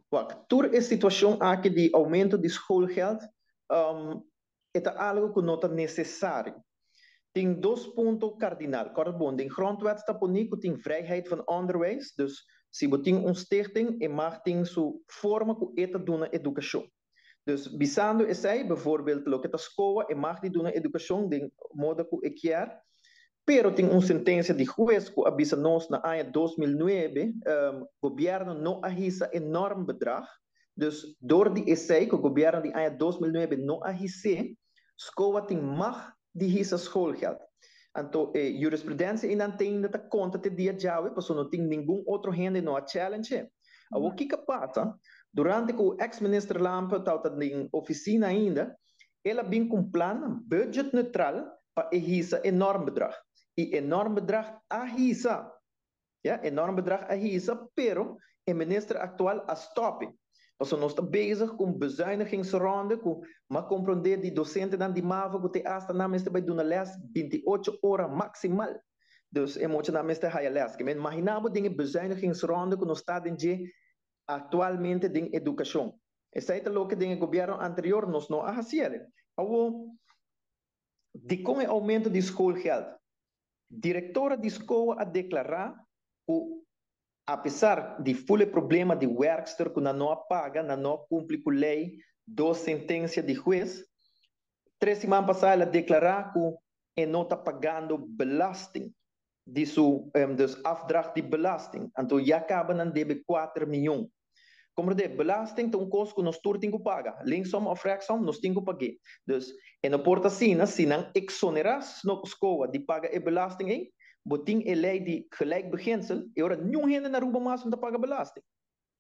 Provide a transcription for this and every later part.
Wak, tur e situacion aki di aumento di schoolgeld ta algo cu no ta necesario. Tin dos punto cardinal. Corda bon, den grondwet ta poni cu tin vrijheid van onderwijs, dus si bo tin un stichting, e mag tin su forma cu e ta duna educacion. Dus bisando esey, bijvoorbeeld loke ta SKOA, e mag di duna educacion den modo cu e kier, pero tin un sentencia di hues cu a bisa nos na aña 2009, gobierno no a hisa e normbedrag. Dus door di esey, cu gobierno di aña 2009 no a hisa, SKOA tin mag di hisa schoolgeld. Anto, jurisprudencia ainda tin ta conta te dia djawe, paso no tin ningun otro hende no a challenge. O kico a pasa? Durante cu ex-minister Lampe tabata den oficina ainda, el a bin cu un plan budget neutral pa hisa e normbedrag. E e normbedrag a hisa. Ja, e normbedrag a hisa, pero e minister actual a stop. Paso nos ta bezig cu bezuinigingsronde, cu m'a comprende di docentenan di MAVO cu te hasta nan mester bay duna les 28 ora maximal. Dus e muchanan mester haya les. Ke men imagina bo den bezuinigingsronde cu nos ta den actualmente den educacion. Esey ta loke den gobierno anterior nos no a haci. Awo, di con e aumento di schoolgeld? Directora di scol a declara cu apesar di full problema di werkster cu no a paga, no a cumpli cu ley, dos sentencia di hues, 3 siman pasa el a declara cu e no ta pagando belasting di su dus afdracht di belasting. Anto ya caba nan debe 4 miyon. Comprende? Belasting ta un cos cu nos tur tin cu paga. Linksom of rechtsom, nos tin cu paga. Dus, e no por ta asina, si nan exonera SKOA di paga e belasting ei, bo tin e ley di gelijk beginsel, e ora ningun hende na Aruba mas no ta paga belasting.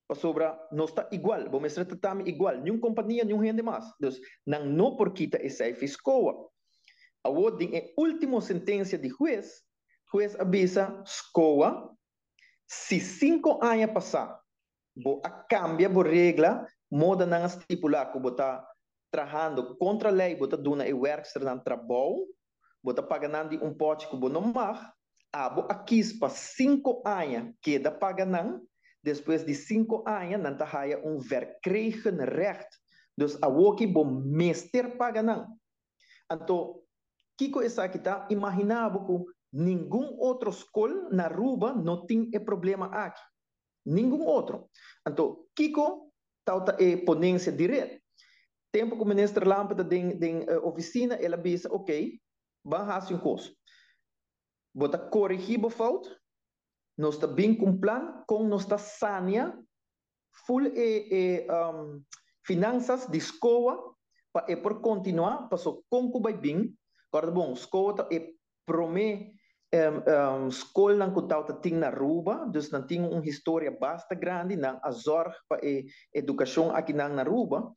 Pasobra nos ta igual, bo mester ta tambe igual, ningun compania, ningun hende mas. Dus, nan no por kita esey for SKOA. Awor, den e ultimo sentencia di hues, hues a bisa SKOA, si 5 aña pasa, bo a cambia bo regla, moda nan stipula cu bo ta trahando contra ley, bo ta duna e werksternan trabou, bo ta paga nan di un potje cu bo no mag, abo a kies pa 5 aña keda paga nan, despues di 5 aña nan ta haya un verkregen recht. Dus awoki bo mester paga nan. Anto, kiko esaki ta? Imagina bo cu ningun otro scol na Aruba no tin e problema aki. Ningun otro. Anto, kiko ta e ponencia di red? Tempo cu minister Lampe ta den oficina, el a bisa, "Ok, ban haci un cos. Bo ta corigi bo fout, nos ta bin cu un plan, con nos ta sanea full e finanzas di SKOA pa e por continua, paso con cu bay bin." Corda bon, SKOA ta e prome scolnan cu ta tin na Aruba, dus nan tin un historia basta grandi, nan a zorg pa e educacion aki na Aruba.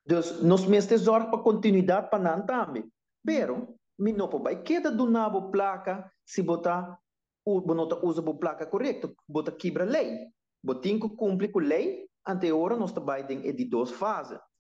Dus nos mester zorg pa continuidad pa nan tambe. Pero, mi no por bay keda duna bo placa si bo ta bo no ta usa bo placa corecto, bo ta kibra ley. Bo tin cu cumpli cu ley, anto ora nos ta bay den e di dos fase.